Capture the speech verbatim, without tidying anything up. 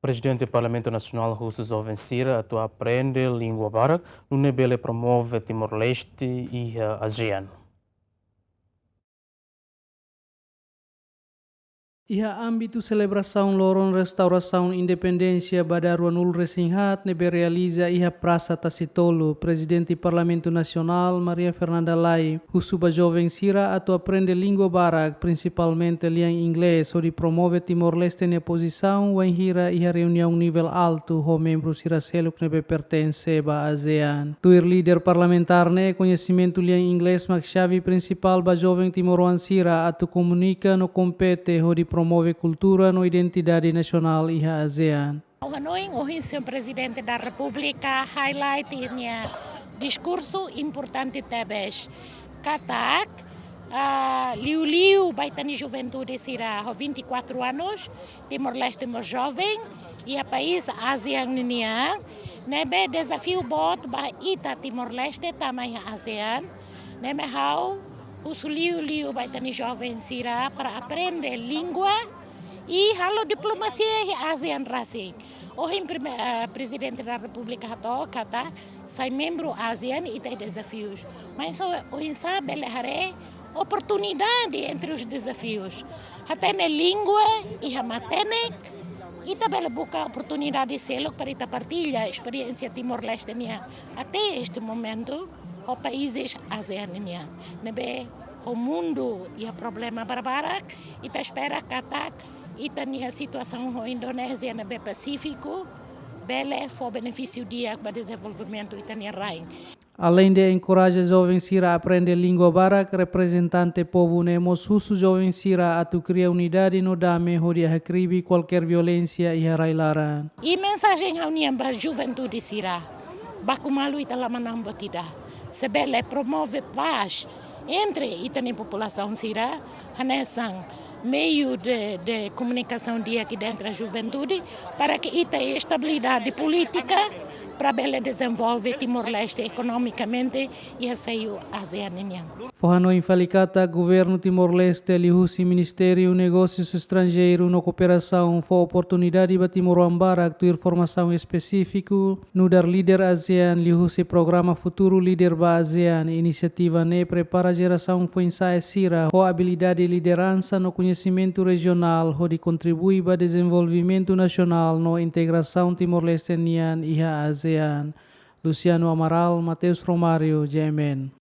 Prezidente Parlamentu Nasionál husu joven sira atu aprende língua barak, nune'e bele promove Timor-Leste iha ASEAN. Iha ámbitu selebrasaun loron restaurasaun independénsia ba dala ruanulu-resin-haat ne'ebé realiza iha Prasa Tasitolu, Prezidente Parlamentu Nasionál, Maria Fernanda Lay, husu ba joven sira atu aprende língua barak, prinsipalmente lian Inglés, hodi promove Timor-Leste nia pozisaun wainhira iha reuniaun nivel altu ho membru sira seluk ne'ebé pertense ba ASEAN. Tuir líder parlamentár ne'e, koñesimentu lian Inglés mak xave prinsipál ba joven timoroan sira atu komunika no kompete hodi promove kultura no identidade nasionál iha ASEAN. Ha'u hanoin ohin Señór Prezidente da Repúblika highlight iha nia diskursu importante tebes. Katak, ah, liuliu ba ita-nia juventude sira ho vinte e quatro anos, Timor-Leste mós joven, iha país ASEAN ninian, ne'ebé dezafiu boot ba ita Timor-Leste tama iha ASEAN, ne'ebé ha'u husu liuliu ba ita-nia joven sira para aprende língua i halo diplomasia iha ASEAN rasik. Ohin prime-, eh, Prezidente da Repúblika hato'o katak sai membru ASEAN ita iha dezafius. Mas o, oinsá bele haree oportunidade entre os dezafius. Hatene língua iha matenek, ita bele buka oportunidade seluk para ita partilla esperiénsia Timor-Leste nian até este momento ho países ASEAN nian. Ne'ebé ho mundu iha problema barbarak, ita espera katak ita-nia situasaun ho Indonézia ne'ebé pasífiku bele fó benefísiu di'ak ba dezenvolvimentu ita-nia rain. Aleinde enkoraja joven sira aprende língua barak, reprezentante povu ne'e mós husu joven sira atu kria unidade no dame hodi hakribi kualkér violénsia iha rai-laran. I mensajen ha'u-nian ba juventude sira, baku malu ita la manán buat ida. Se bele promove pás entre ita-nia populasaun sira, hanesan meiu de, de komunikasaun di'ak entre juventude, para que ita estabilidade polítika, para bele dezenvolve Timor-Leste ekonomikamente iha seiu ASEAN nian. Fó hanoin fali katak Governu Timor-Leste liuhusi Ministériu Negósius Estranjeirus no Kooperasaun fó oportunidade ba timoroan barak tuir formasaun espesífiku, nu'udar líder ASEAN liuhusi programa Futuru Líder ba ASEAN. Inisiativa ne'e prepara jerasaun foin-sa'e sira ho abilidade lideransa no koñesimentu rejionál hodi kontribui ba dezenvolvimentu nasionál no integrasaun Timor-Leste nian iha ASEAN. Luciano Amaral, Mateus Romário, GMN.